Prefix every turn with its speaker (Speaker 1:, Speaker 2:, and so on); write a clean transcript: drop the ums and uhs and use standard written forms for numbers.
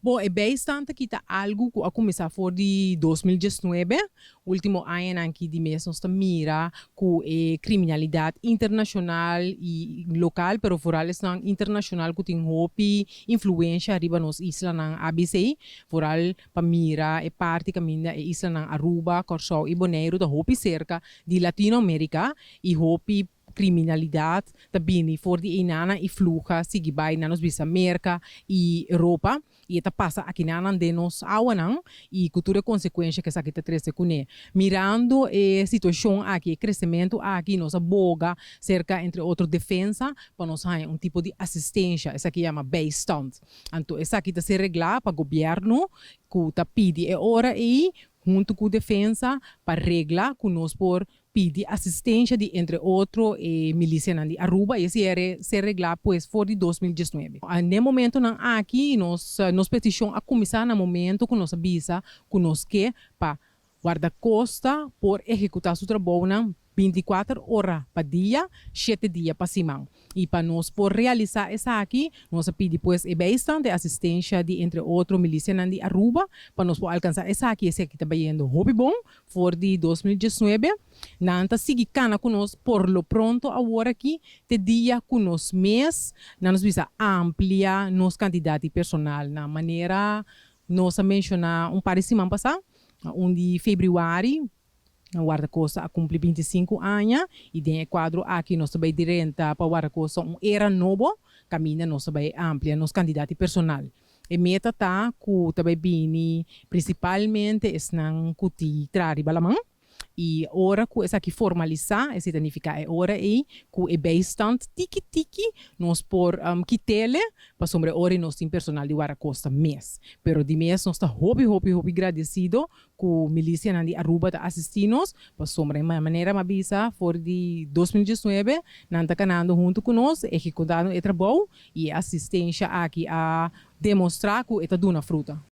Speaker 1: Bon, e bijstand aki ta algo ku a kuminsá for di 2019. Último añanan aki di mes nos ta mira ku e kriminalidat internashonal i lokal, pero vooral esnan internashonal ku tin hopi influensia riba nos islanan ABC, vooral pa mira e parti kaminda e islanan Aruba, Kòrsou i Boneiru ta hopi serka di Latinoamérika i hopi kriminalidat ta bini for di einan i fluha sigui bai na nos bisa Merka i Europa i ta pasa akinan den nos awanan i ku tur e konsekuensia ku esaki ta trese kuné. Mirando e situashon aki, e kresementu aki, nos a boga serka, entre otro, Defensa pa nos haña un tipo di asistensia, esaki yama bijstand. Anto esaki ta ser reglá pa gobièrnu ku ta pidi e ora ei huntu ku Defensa pa regla ku nos por pidi asistensia di, entre otro, e milisianan di Aruba i esei a ser reglá pues for di 2019. Na momentonan aki nos petishon a kuminsá na momento ku nos a bisa ku nos ke pa Wardakosta por ehekutá su trabounan 24 ora pa dia, 7 dia pa siman. I pa nos por realisá esaki, nos a pidi pues e bijstand, e asistensia di, entre otro, milisianan di Aruba, pa nos por alkansá esaki. Esaki ta bayendo hopi bon for di 2019. Nan ta sigui kana ku nos por lo pronto awor aki, te dia ku nos mes, na nos bisa amplia nos kantidat di personal. Na manera nos a menshoná un par di siman pasá, 1 di febrüari, Wardakosta a kumpli 25 aña i den e kuadro aki nos ta bai drenta pa Wardakosta un era nobo, kaminda nos ta bai amplia nos kantidat di personal. E meta ta ku ta bai bini prinsipalmente esnan ku tin traha riba laman i ora ku esaki formalisá, esei ta nifiká e ora ei ku e bijstand tiki tiki nos por kit'é pasobra e ora ei nos tin personal di Wardakosta mes. Pero di mes nos ta hopi hopi hopi gradesido ku milisianan di Aruba ta asistí nos, pasobra e manera m'a bisa for di 2019 nan ta kanando huntu ku nos, ehekutando e trabou i e asistensia aki a demostrá ku e ta duna fruta.